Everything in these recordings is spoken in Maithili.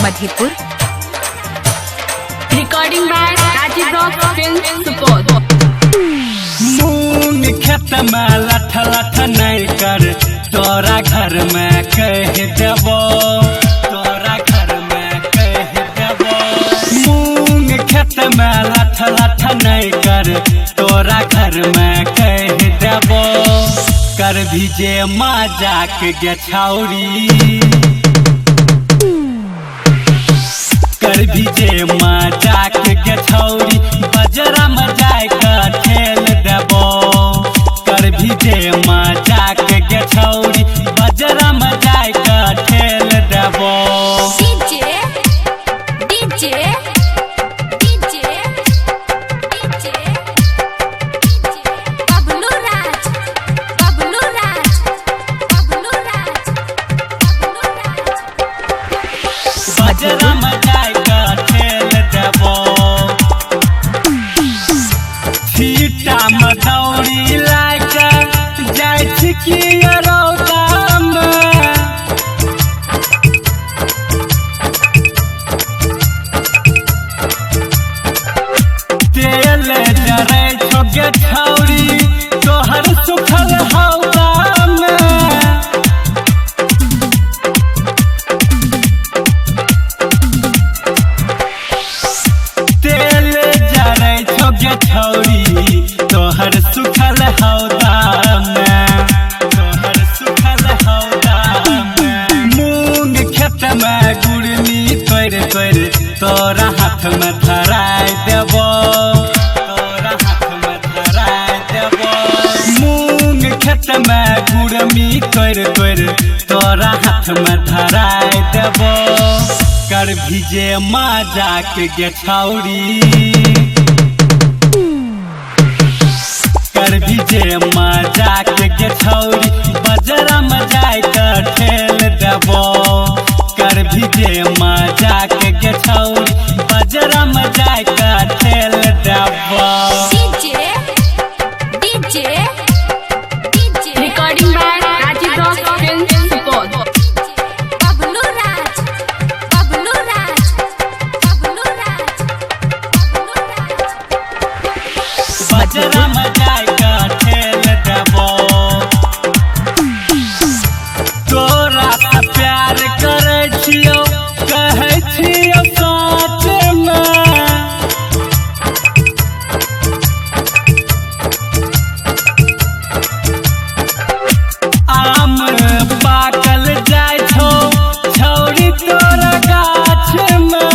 Madhepur. Recording by Rajiv Rock Film Support. मूंग खेत में लठ लठ नहीं कर, तोरा घर में कह देबो, तोरा घर में कह देबो। मूंग खेत में लठ लठ नहीं कर, तोरा घर में कह देबो। कर भी जे मजाक गे छौरी, कर भी जे मजाक गे छौरी, बजरा में जाय के ठेल देबो। कर भी जे मजाक गे छौरी, बजरा में जाय के ठेल देबो। DJ DJ DJ DJ Bablu Raj Bablu Raj Bablu Raj Bablu Raj. बजरा में जाय के ठेल देबो। छीटा में दौड़ी लाय के जाय छी की रौदा में। तेल जरै छौ गे छौरी, तोहर सुखल हौदा में। तेल जरै छौ गे छौरी, तोहर सुखल हौदा में, तोहर सुखल हौदा में। मूंग खेत में गुड़नी तोड़ि तोड़ि तोरा हाथ में धराय देबो, तोरा हाथ में धराय देबो। मूंग खेत में गुड़मी तोड़ि तोड़ि तोरा हाथ में धराय देबो। कर भी जे मजाक गे छौरी, कर भी जे मजाक गे छौरी, बजरा में जाय के ठेल देबो। कर भी जे मजाक गे छौरी, बजरा में जाय के ठेल देबो। DJ DJ DJ. Recording by Rajiv Rock Film Support. Bablu Raj Bablu Raj Bablu Raj Bablu Raj. बजरा में जाय के ठेल देबो। तोरा से प्यार करै छियौ, कहै छियौ साथ में। आम पाकल जाय छौ छौरी तोरा गाछ में।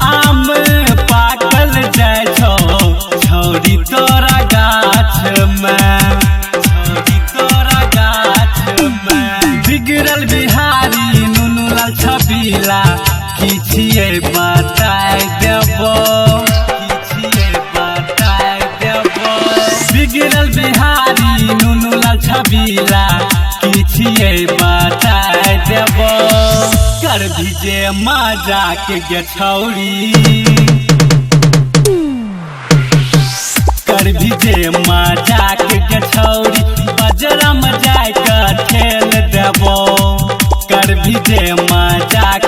आम पाकल जाय छौ छौरी तोरा गाछ में, छौरी तोरा गाछ में। बिगड़ल बिहारी नुनू लाल छबीला, की छियै बताय देबो, की छियै बताय देबो। बिगड़ल बिहारी नुनू लाल छबीला, की छियै बताय देबो। कर भी जे मजाक गे छौरी, कर भी जे मजाक गे छौरी, बजरा में जाय के ठेल देबो। कर भी जे मजाक